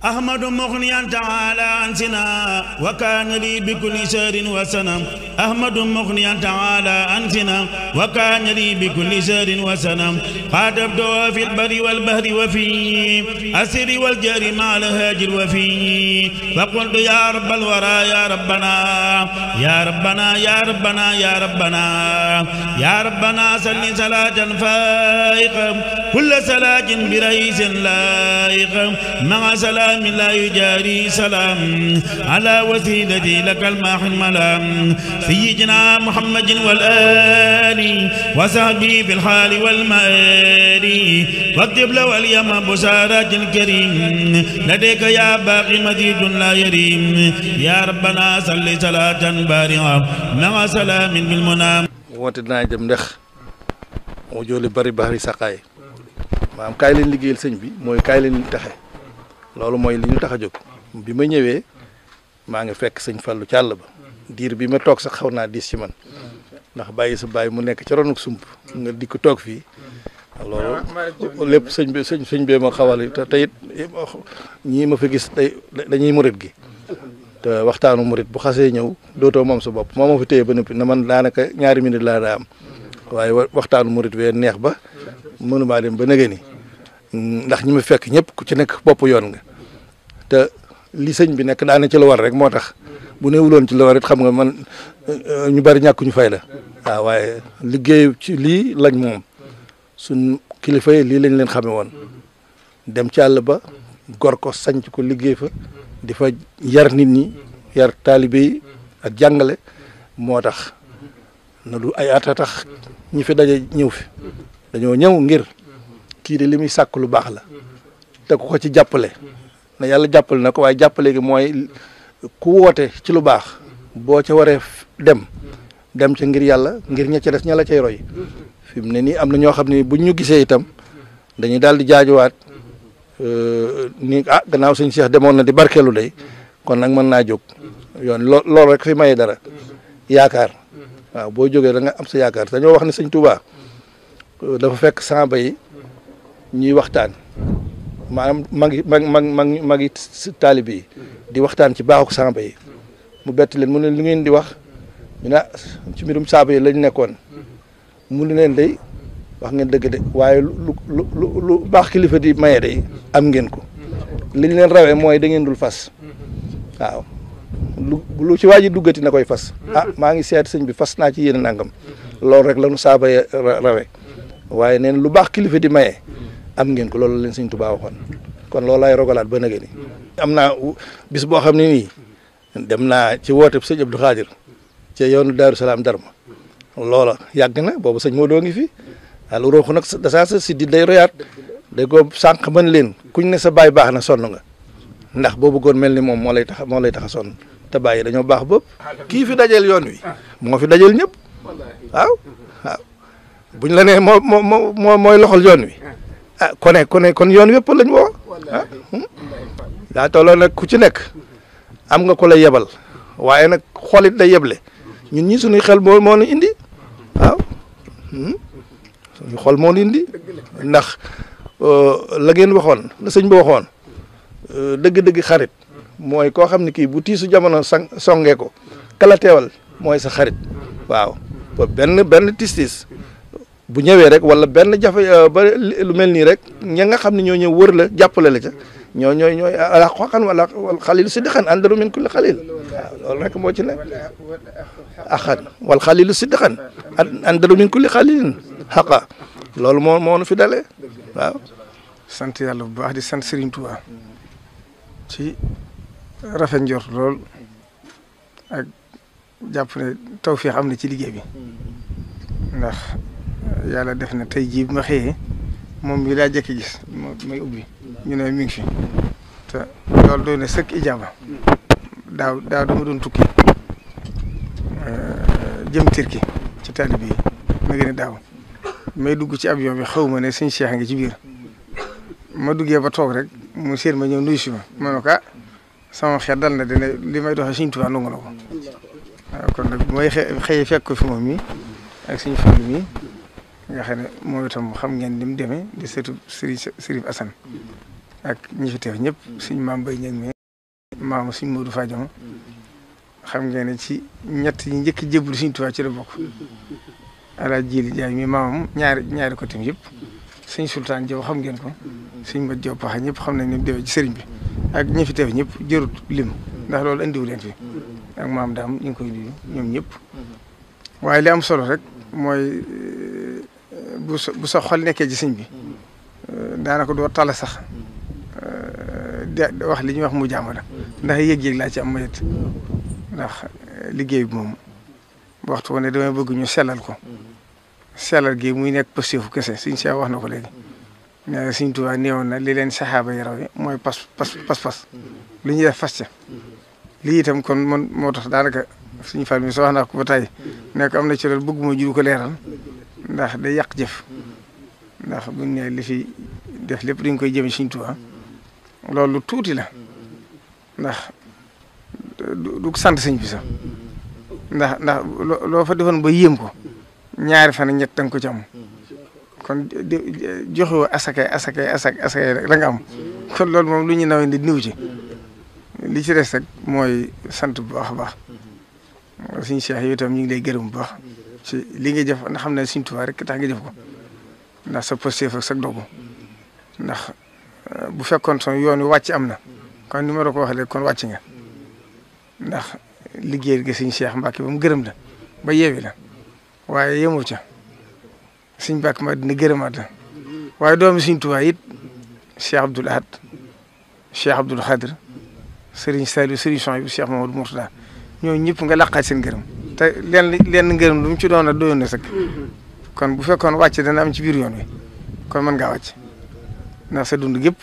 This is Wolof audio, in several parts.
أحمد مغنيا تعالى عن سنا وكان لي بكل شهر وسنة أحمد مغنيا تعالى عن سنا وكان لي بكل شهر وسنة خاطبته في البر والبحر وفي السر والجهر مع الهاجر وفي فقلت يا رب الورى يا ربنا يا ربنا يا ربنا يا ربنا يا ربنا صل صلاة فائقة كل صلاة برئيس لائق مع سلام لا يجاري سلام على وسيلتي لك الماح الملام سيدنا محمد والآل وصحبه في الحال والمآل واكتب له اليوم بشارات الكريم لديك يا باقي مزيد لا يريم يا ربنا صل صلاة بارعة مع سلام بالمنام woote dinaa dem ndax moo jooli bari bari saqaay maanaam kaay leen liggéeyal sëñ bi mooy kaay leen taxe loolu mooy li ñu tax a jóg bi ma ñëwee maa ngi fekk sëñ Fallou ci àll ba diir bi ma toog sax xaw naa diis ci man ndax bàyyi sa bàyyi mu nekk ci ronuk sump nga dikk toog fii loolu lépp sëñ bee ma xawal te it ñii ma fi gis tey dañuy murit gi te waxtaanu murit bu xasee ñëw dootoo moom sa bopp moo ma fi téye ba noppi na man daanaka ñaari minute laa daa am waaye waxtaanu murit wee neex ba mënumaa dem ba nëgë ni ndax ñi ma fekk ñëpp ku ci nekk bopp yoon nga te li sëñ bi nekk daana ci la war rek moo tax bu newuloon ci la war it xam nga man ñu bari ñàkkuñu fay la waaw waaye liggéey ci lii lañ moom suñ kilifa yi lii lañ leen xame woon dem ci àll ba gor ko sanc ko liggéey fa di fa yar nit ñi yar taalibe yi ak jàngale moo tax na du ay at a tax ñi fi daje ñëw fi dañoo ñëw ngir kii de li muy sàkk lu baax la te ku ko ci jàppale na yàlla jàppale na ko waaye jàppale gi mooy ku woote ci lu baax boo ca waree dem ca ngir yàlla ngir ña ca des ña la cay roy fi mu ne nii am na ñoo xam ne buñ ñu gisee itam dañuy daal di jaajuwaat ni gannaaw sëñ Cheikh demoon na di barkeelu day kon nag mën naa jóg yoon loolu rek fi maye dara yaakaar waaw boo jógee da nga am sa yaakaar dañoo wax ne sëñ Touba dafa fekk samba yi ñuy waxtaan maanaam magi taalibe yi di waxtaan ci baaxuk samba yi mu bett leen mu ne lu ngeen di wax ñu ne ci mbirum saaba yi lañ nekkoon mu ne leen day wax ngeen dëgg de waaye lu baax kilifa di maye day am ngeen ko liñ leen rawee mooy da ngeen dul fas waaw lu ci waa ji duggati na koy fas maa ngi seet sëñ bi fas naa ci yéen nangam loolu rek la nu saaba ya rawee waaye neen lu baax kilifa di maye am ngeen ko loolu leen sëñ Tuubaa waxoon kon loolu laay rogalaat ba nëgë ni am naa bis boo xam ne nii dem naa ci woote sëñ Abdou Khadir ci yoonu Daaru Salaam Darma loola yàgg na boobu sëñ Modou ngi fi lu rooxu nag dasaa sa si di day royaat day ko sànq mën leen kuñ ne sa baay baax na sonn nga ndax boo bëggoon mel ni moom moo lay tax a sonn te bàyyi dañoo baax bopp kii fi dajeel yoon wi moo fi dajeel ñëpp waaw buñ la nee mooy loxol yoon wi kon yoon wépp lañ woo daa tolloo nag ku ci nekk am nga ko lay yebal waaye nag xolit day yeble ñun ñi suñuy xel moo nu indi waaw suñu xol moo nu indi ndax la ngeen waxoon la sëñ bi waxoon dëgg-dëgg xarit mooy koo xam ne kii bu tiisu jamono songee ko kala teewal mooy sa xarit waaw benn tis bu ñëwee rek wala benn jafe ba lu mel nii rek ña nga xam ne ñoo ñëw wër la jàppale la ca ñooy ala xoqan wala xalilu siddiqan andaru min kulli xalil waaw loolu rek moo ci ne axan wal xalilu siddiqan andaru min kulli xalilin xaqa loolu moo nu fi dalee waaw sant yàlla bu baax di sant Serigne Touba ci rafet njort lool ak jàpp ne tawfeex am na ci liggéey bi ndax yàlla def na tey jii bi ma xëyee moom mi laa jëkk gis may ubbi ñu ne mi ngi fi te loolu doy na sëkk ijaaba daaw dama doon tukki jëm Turquie ci taalibe yi ma gën a daaw may dugg ci avion bi xaw ma ne sëñ Cheikh nga ci biir ma duggee ba toog rek mu séen ma ñëw nuyu si ma ne ko sama xel dal na dina li may doxee Sëñ Tuubaa nangu na ko waaw kon nag bu may xëyee fekk ko fi moom mi ak Sëñ Fallu mi nga xam ne moom itam xam ngeen ni mu demee di sëtu Sëriñ Assane ak ñi fi teew ñëpp suñ maam Baye Niang mi maam suñ Modou Fadiama xam ngeen ne ci ñett ñi njëkk jébbalu Sëriñ Tuubaa ci la bokk Alaaji Jili Jaay mi maamam ñaari côté yëpp suñ Sultaan Jaw xam ngeen ko suñ Mat Jaw Paxa ñëpp xam nañ ne déwee ci sëriñ bi ak ñi fi teew ñëpp jërut lim ndax loolu andiwu leen fi ak maam daam ñu ngi koy nuyu ñoom ñëpp waaye li am solo rek mooy bu sa xol nekkee ci sëñ bi daanaka doo tala sax wax li ñuy wax mu jaamala ndax yëg-yëg laa ci am mayet ndax liggéey bi moom waxtu ne damay bëgg ñu sellal ko sellal gi muy nekk pësteefu kese suñ see wax na ko léegi nee na Sëriñ Tuubaa néewoon na li leen saxaaba yi raw yi mooy pas lu ñuy def fas ca lii itam kon man moo tax daanaka suñu fal mi soo wax naa ko ba tey nekk am na ci loolu bëgguma juru ko leeral ndax day yàq jëf ndax buñ ne li fi def lépp dañ koy jëme Sëriñ Tuubaa loolu tuuti la ndax du sant sëñ bi sax ndax loo fa defoon ba yéem ko ñaari fan ñett danga ko ci am kon joxe woo asakay la nga am kon loolu moom lu ñu nawee di niw ci li ci des rek mooy sant bu baax a baax suñu Cheikh yi itam ñu ngi lay gërëm bu baax ci li nga jëf nga xam ne Sëriñ Tuubaa rek tax nga jëf ko ndax sa pësteef ak sa dogu ndax bu fekkoon son yoon wi wàcc am na kon ni ma la ko waxee kon wàcc nga ndax liggéey gi Sëriñ Cheikh Mbacke ba mu gërëm la ba yeewi la waaye yemoo ca Sëriñ Mbacke ma dina gërëmaat la waaye doomi Sëriñ Tuubaa it Cheikh Abdoul Ahad Cheikh Abdoul Khadir Serigne Saliou Serigne Souhaïbou Cheikh Mamadou Mourtada ñoo ñëpp nga laqaat seen gërëm te lenn ngërëm lu mu ci doon a doyoon na sëkk kon bu fekkoon wàcc dana am ci biir yoon wi kon mën ngaa wàcc ndax sa dund gépp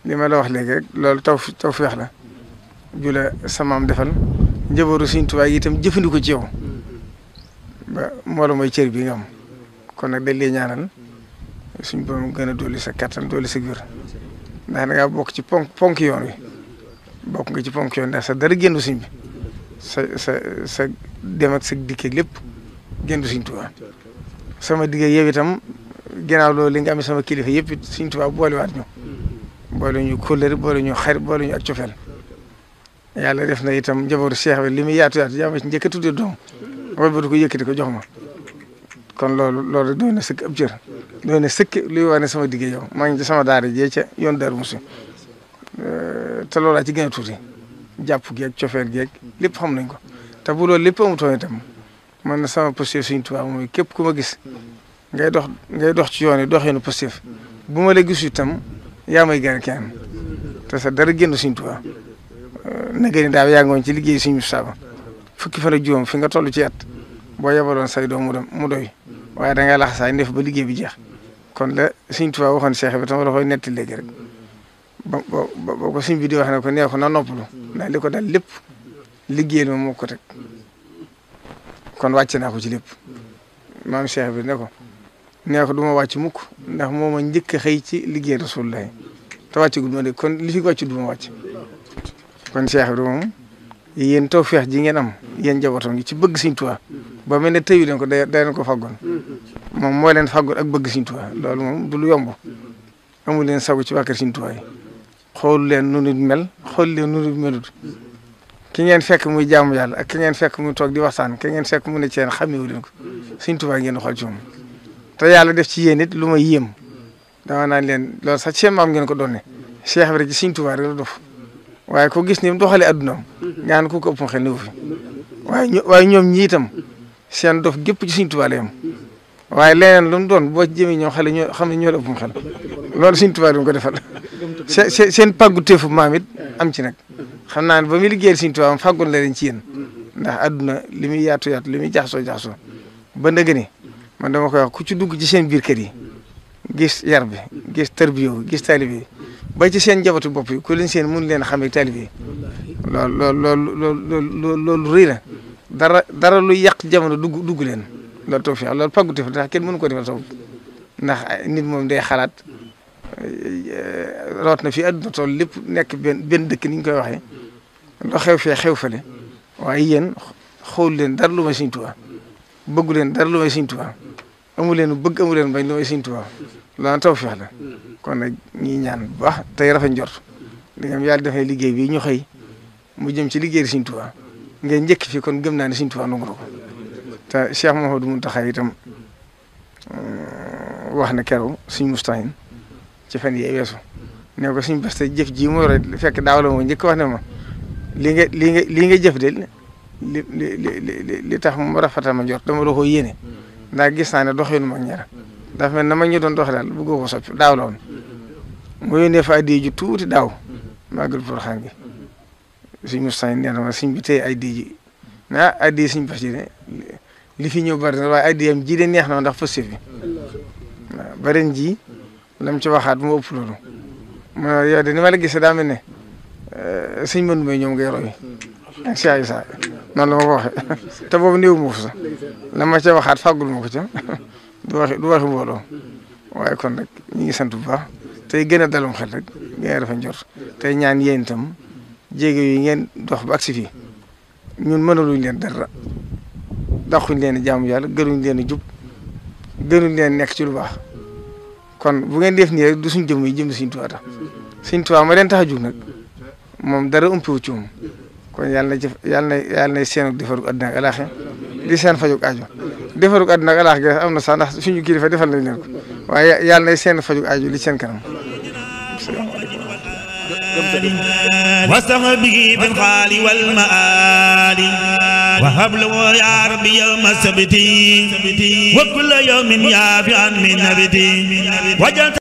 li ma la wax léegi rek loolu taw feex la ju la samaam defal njabootu Sëriñ Tuubaa yi itam jëfandikoo ci yow ba moo la mooy cër bi nga am kon nag dañ lay ñaanal suñ borom gën a dolli sa kattan dolli sa wér ndax da ngaa bokk ci ponk yoon wi bokk nga ci ponk yoon ndax sa dara géndu Sëriñ bi sa dem ak sa dikkeeg lépp géndu Sëriñ Tuubaa sama digg yow itam ginnaaw loolu li nga am sama kilifa yëpp it Sëriñ Tuubaa boolewaat ñu boole ñu kóllëre boole ñu xarit boole ñu ak cofeel yàlla def na itam njabootu Cheikh bi li muy yaatu yaa ma ci njëkk a tuddee doom wala ba du ko yëkkati ko jox ma kon loolu doy na sëkk ab cër doy na sëkk luy wane sama digg yow maa ngi ci sama daara jee ca yoon Darou Mouhty te loolaa ci gën a tuuti jàpp geeg cofeel geeg lépp xam nañ ko te bu loolu lépp amutoon itam man na sama posture Sëriñ Tuubaa mooy képp ku ma gis ngay dox ci yoon yi doxeenu posture bu ma la gisu itam yaa may gën a kenn te sa dara génn Sëriñ Tuubaa naka ni daaw yaa ngoon ci liggéey suñu saaba fukki fan ak juróom fi nga toll ci at boo yebaloon say doom mu doy waaye da ngay lax saay ndef ba liggéey bi jeex kon la Sëriñ Tuubaa waxoon Cheikh bi tam la koy netti léegi rek ba ko sëñ bi di wax ne ko nee ko na noppalu ndax li ko dal lépp liggéeyal ma moo ko teg kon wàcc naa ko ci lépp maam Cheikh bi ne ko nee ko du ma wàcc mukk ndax moo ma njëkk a xëy ci liggéey Rasulullah te wàccagul ma de kon li fi wàcc du ma wàcc kon Cheikh bi moom yéen tawfeex ji ngeen am yéen njabootam gi ci bëgg Sëriñ Tuubaa ba mel ne tëyu leen ko day leen ko faggoon moom moo leen faggoon ak bëgg Sëriñ Tuubaa loolu moom du lu yomb amul leen sagu ci waa kër Sëriñ Tuubaa yi xool leen nu nit mel xool leen nu nit melut ki ngeen fekk muy jaamu yàlla ak ki ngeen fekk muy toog di waxtaan ki ngeen fekk mu ne ci yéen xamewu leen ko Sëriñ Tuubaa ngeen xool ci moom te yàlla def ci yéen it lu ma yéem dama naan leen loolu sax seen maam ngeen ko doon ne Cheikh bi rek ci Sëriñ Tuubaa rek la dof waaye ko gis ni mu doxalee addunaam ñaan ku ko ëpp xel néew fi waaye ñoom ñi itam seen dof gépp ci Sëriñ Tuubaa la yem waaye leneen lu mu doon boo ci jëmee ñoom xale ñoo xam ne ñoo la ëpp xel loolu Sëriñ Tuubaa ko defal seen pàggu teefu maam it am ci nag xam naa ne ba muy liggéeyal Sëriñ Tuubaa fàggoon la leen ci yéen ndax adduna li muy yaatu li muy jaxasoo ba ndëgg ni man dama koy wax ku ci dugg ci seen biir kër yi gis yar bi gis tarbiyo gis taalibe yi ba ci seen njabootu bopp yi ku leen seen mun leen xamee taalibe yi loolu rëy la dara lu yàq jamono dugg leen loolu toog fi loolu pàggu teef ndax kenn mënu ko defal saw ndax nit moom day xalaat rawat na fi adduna tool lépp nekk benn dëkk ni ñu koy waxee loo xew fee xew fale waaye yéen xool leen dara lu may Sëriñ Tuubaa bëggu leen dara lu may Sëriñ Tuubaa amu leen bëgg amu leen bañ lu may Sëriñ Tuubaa loolu tawfeex la kon nag ñi ñaan bu baax tey rafet njort di nga yàlla dafay liggéey bi ñu xëy mu jëm ci liggéey Sëriñ Tuubaa ngeen njëkk fi kon gëm naa ne Sëriñ Tuubaa nangu na ko te Cheikh Mouhamadou Mountakha itam wax na keroog Sëriñ Moustahine ci fan yee weesu ne ko Sëriñ Bass te jëf ji mu yore fekk daaw la moo njëkk wax ne ma li nga jëf de li tax mu rafetal ma njort dama la ko yéene ndax gis naa ne doxinu mag ñaar dafa mel na mag ñu doon doxe daal bëggoo ko soppi daaw la woon mu yónnee fa addiya ju tuuti daaw màggal Porokhane gi Sëriñ Moustahine nee na ma sëñ bi tey addiya ji addiya Sëriñ Bass ji de li fi ñëw bari na waaye addiyam ji de neex na ndax positif bi waaw baren ji lam ci waxaat mu ëpp loolu ma yow de ni ma la gisee daa mel ne sëñ Mandou Mbaye ñoom ngay roy ak si saa noonu la ma ko waxee te boobu néew ma ko sax la ma ca waxaat fàggul ma ko ca du waxi mbooloo waaye kon nag ñu ngi sant bu baax tey gën a dalum xel rek ngeen dafa njort tey ñaan yéen itam jéego yi ngeen dox ba agsi fii ñun mënaluñ leen dara daxuñ leen jaamu yàlla gënuñ leen jub gënuñ leen nekk ci lu baax kon bu ngeen def nii rek du suñ jëm yi jëm Sëriñ Tuubaa tax Sëriñ Tuubaa ma leen tax a jug nag moom dara umpiwu ci moom kon yàlla na seenug defarug àddina ak alaaxira di seen fajug aajo defarug àddina ak alaaxira am na sax ndax suñu kilifa defal nañ leen ko waaye yàlla na seen fajug aajo li seen kanam واستغبه في الخال والمآل وهب له يا ربي يوم السبت وكل يوم يافعا من نبتي